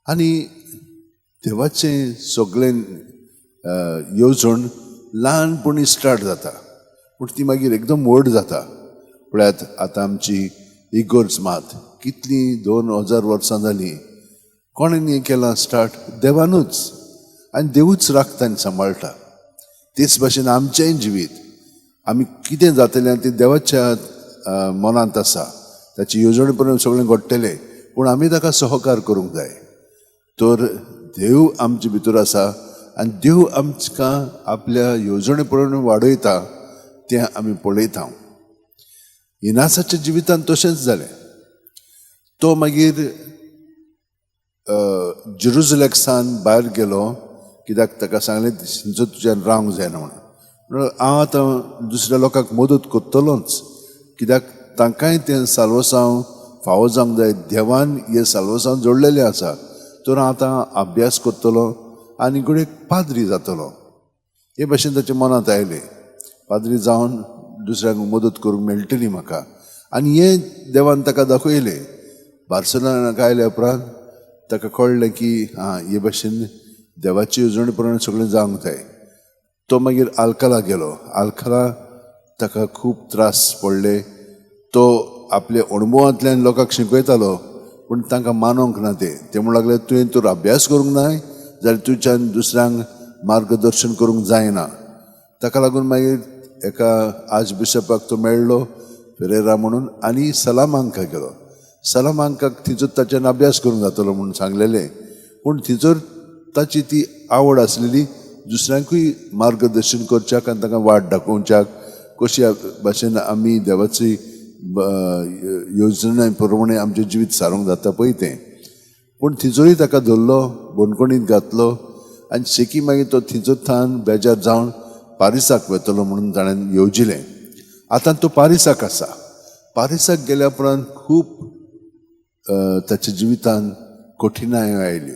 आनी देवाचें सगळें येवजण ल्हानपणी स्टार्ट जाता, पूण ती मागीर एकदम व्हड जाता. पळयात आतां आमची इगर्ज मात कितलीं 2000 वर्सां जालीं. कोणें हें केलां स्टार्ट? देवानूच. आनी देवूच राखता आनी सांबाळटा. तेच भाशेन आमचेंय जिवीत, आमी कितें जातलें तें देवाच्या मनांत आसा. ताची येवजणे प्रमाण सगळें घडटलें, पूण आमी ताका सहकार करूंक जाय. तर देव आमचे भितर आसा आनी देव आमकां आपल्या येवजणे प्रमाण वाडयता तें आमी पळयता. इनासाच्या जिवितांत तशेंच जालें. तो मागीर जेरुजलेक सावन भायर गेलो, कित्याक ताका सांगलें थंयसर तुज्यान रावंक जायना म्हणून. हांव आतां दुसऱ्या लोकांक मदत करतलोच, कित्याक तांकांय तें साल्वसांव फावो जावंक जाय. देवान हें साल्वसांव जोडलेलें आसा. तर हांव आतां अभ्यास करतलो आनी घडये पाद्री जातलो, हे भाशेन ताच्या मनांत आयलें. पाद्री जावन दुसऱ्यांक मदत करूंक मेळटली म्हाका. आनी हें देवान ताका दाखयलें. बार्सेलोनाक आयल्या उपरांत ताका कळ्ळें की आं, हे भाशेन देवाची येवजणे प्रमाण सगळें जावंक जाय. तो मागीर आल्काला गेलो. आल्काला ताका खूब त्रास पडले. तो आपल्या अणभवांतल्यान लोकांक शिकयतालो, पूण तांकां मानोंक ना. ते ते म्हणूंक लागले, तुवें तर अभ्यास करूंक नाय जाल्यार तुज्यान दुसऱ्यांक मार्गदर्शन करूंक जायना. ताका लागून मागीर एका आर्च बिशपाक तो मेळ्ळो, फेरेरा म्हणून, आनी सलामांका गेलो. सलामांकाक थंयसर ताच्यान अभ्यास करूंक जातलो म्हणून सांगलेलें, पूण थंयसर ताची ती आवड आसलेली दुसऱ्यांकूय मार्गदर्शन करच्याक आनी तांकां वाट दाखोवच्याक, कशी भाशेन आमी देवाची येवजणे प्रमाणे आमचें जिवीत सारूंक जाता पळय तें. पूण थंयसरूय ताका धरलो, बंदखणींत घातलो आनी शेकी मागीर तो थंयसर थावन बेजार जावन पारिसाक वतलो म्हणून ताणें येवजिलें. आतां तो पारिसाक आसा. पारिसाक गेल्या उपरांत खूब ताच्या जिवितांत कठिनायो आयल्यो.